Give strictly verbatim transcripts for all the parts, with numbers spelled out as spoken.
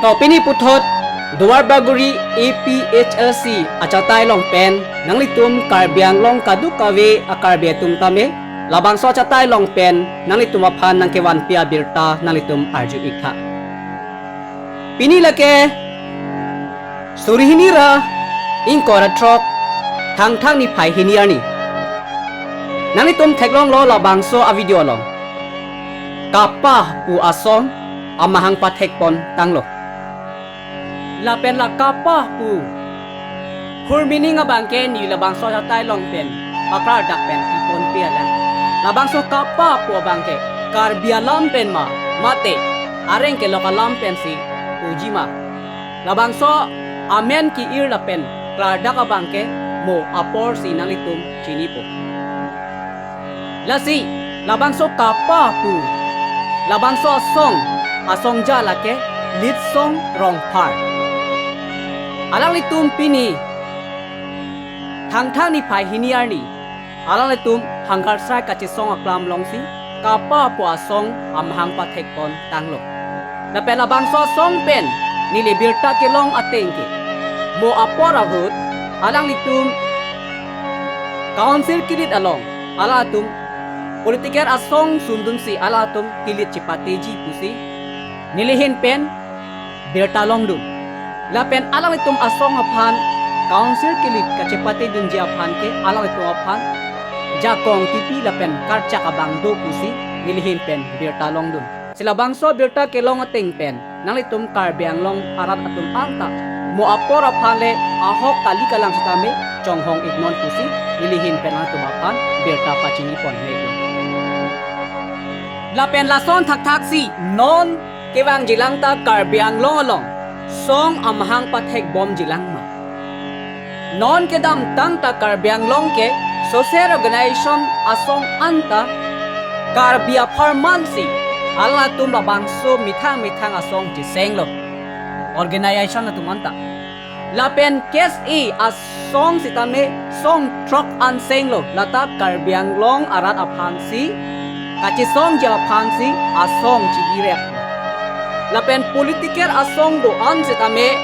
To pini puthot Duar Bagori A P H L C achatai along pen nanglitum Karbi Anglong kadokave a-Karbi atum tame labangso achatai along pen nanglitum aphan nangkevanpi abirta nanglitum arju-ik tha. Pini lake suri hini ra ingkoi ra throk Thangthang niphai hini arni. Nanglitum theklonglo labangso a-video along. KAPA pu asong amahang pathekpon tanglo. Lapen la KAPA pu full meaning abangke neli labangso achatai along pen paklardak pen iponpe alang. Labangso KAPA pu abangke Karbi alam pen ma, mate areng kelok alam pensi puji ma. Labangso amen ki-ir lapen klardak abangke mo aporsi nanglitum chinipo. Lasi labangso KAPA pu labangso asong, asongja lake Litsong Rongphar. Alanglitum pini Thangthang niphai hini arni alanglitum Hangarsai kachesong aklam alongsi KAPA pu asong amahang pathekpon tanglo. Lapen labangso asong pen neli birta kelong ateng ke, mo apor ahut alanglitum council kilit along alangtum political asong sundunsi alangtum kilit chipateji pusi neli ahin pen birta longdun. Lapen alanglitum asong aphan council kilit kachepatedunji aphan ke alanglitum aphan jakong kipi lapen karchak abang do pusi neli ahin pen birta longdun. Si labangso birta kelong ateng pen nanglitum Karbi Anglong arat atum anta mo apor aphan le ahok kali kalang sitame chonghong-iknon pusi neli ahin pen nangtum aphan birta pachiniponle. Lapen lason thakthaksi non kevangjilang ta Karbi Anglong along song amahang pathekbomjilang ma. Non kedamtang ta Karbi Anglong ke social organization asong anta Karbi apharmansi alangtum labangso methang methang asong chesenglo. Organization atum anta. Lapen KSA asong sitame song throk an senglo, lata Karbi Anglong arat aphansi kachesongji aphansi asong chibirep. Lapen political asong do-an sitame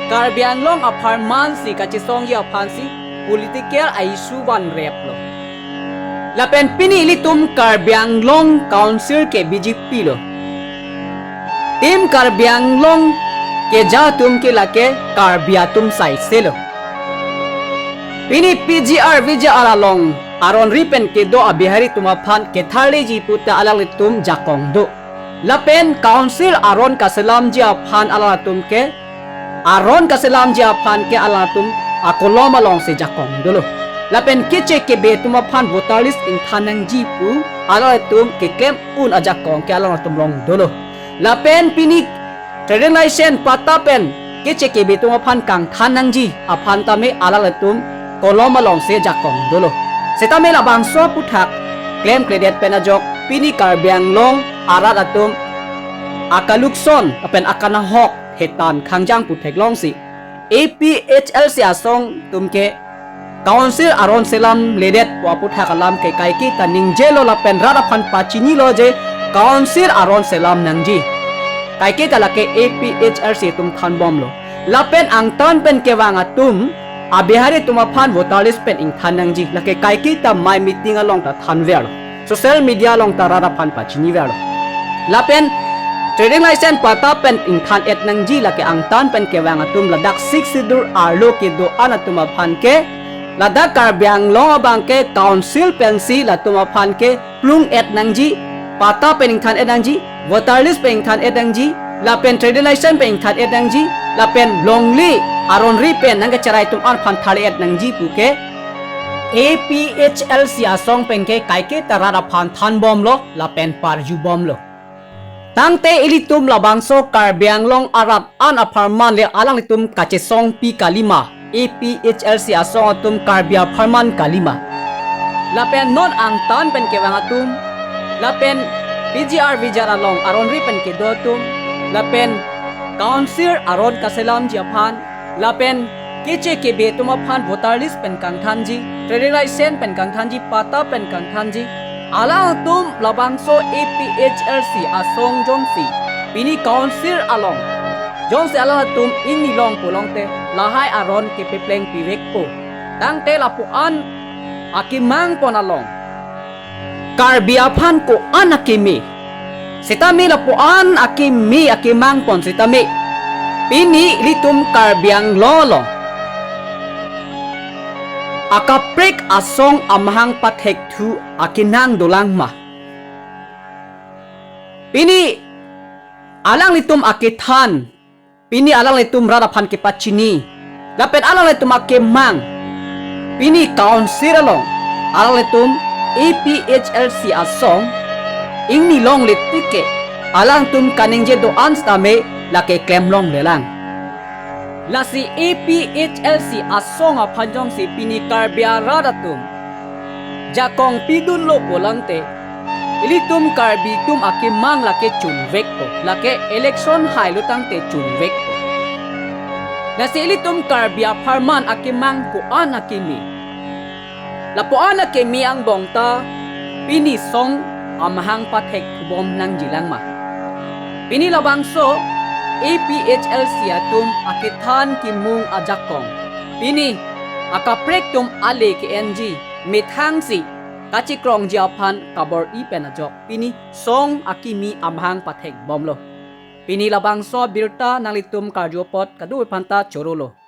Karbi Anglong apharmansi kachesongji aphansi political a-issue vanreplo. Lapen pini ilitum Karbi Anglong Council ke BJP lo. Team Karbi Anglong keja atum ke lake Karbi atum saiselo. Pini PGR VGR along aron ri pen kedo a-Bihari atum aphan ketharleji pute alanglitum jakong do. Lapen council aron kaselamji aphan alangtum ke, aron kaselamji aphan ke alangtum akolom alongsi jakong dolo. Lapen keche kebe atum aphan voter list ingthan nangji pu alangtum keklem un ajakong ke alangtum long dolo. Lapen pini trading license patta pen keche kebe atum aphan kangthan nangji aphan tame alangtum kolom alongsi jakong dolo. Setame labangso aputhak klemkledet pen ajok pini Karbi Anglong arat atum akalukson lapen akanahok hetan khangjang pu theklongsi APHLC asong atum ke council aron selamledet pu aputhak alam ke kaike ta ningjelo lapen rat aphan pachinilo je council aron selam nangji. Kaike ta lake APHLC atum thanbomlo. Lapen angtan pen kevang atum a-Bihari atum aphan voter list pen ingthan nangji. Lake kaike ta mai meeting along ta thanverlo. Social media along ta rat aphan pachiniverlo. Lapen trading license patta pen ingthan-et nangji lake angtan pen kevang atum ladak Sixth Schedule arlo kedo-an atum aphan ke ladak Karbi Anglong abang ke council pensi latum aphan ke plung-et nangji, patta pen ingthan-et nangji, voter list pen ingthan-et nangji, lapen trading license pen ingthan-et nangji, lapen longle aron ri pen nangkacherai atum aphan tharle-et nangji pu ke APHLC asong pen ke kaike ta rat aphan thanbomlo lapen parjubomlo. Tangte ilitum labangso Karbi Anglong arat an apharman le alanglitum kachesongpi kalima, APHLC asong atum Karbi apharman kalima. Lapen non angtan pen kevang atum, lapen PGR VGR along aron ri pen kedo atum, lapen council aron kaselamji aphan, lapen keche kebe atum aphan voter list pen kangthanji, trading license pen kangthanji, patta pen kangthanji, alangtum labangso APHLC asong jongsi pini council along Jongsi alanglitum ingni longpo longte lahai aron kepepleng pivekpo. Tangte lapu-an akemang pon along Karbi aphan ko-an akeme setame, lapu-an akeme akemang pon setame, pini ilitum Karbi Anglong along akaprek asong amahang pathekthu akenang dolang ma? Pini alanglitum akethan, pini alanglitum rat aphan kepachini, lapen alanglitum akemang, pini council along alanglitum A P H L C asong ingni longle tik ke alangtum kaningje do-an setame lake klem longlelang. Lasi A P H L C asong aphan jongsi pini Karbi arat atum jakong pidunlo pu longte, ilitum Karbi atum akemang lake chunvekpo, lake election hailo tangte chunvekpo. Lasi ilitum Karbi apharman akemang ko-an akeme, lapu-an akeme angbong ta pini song amahang pathekthubom nangjilang ma? Pini labangso A P H L C atum akethan kemung ajakong pini akaprek atum ale ke-enji methangsi kachekrongji aphan kabor-i pen ajok pini song akeme amahang pathekbomlo. Pini labangso abirta nanglitum karju apot kadokave aphanta chorolo.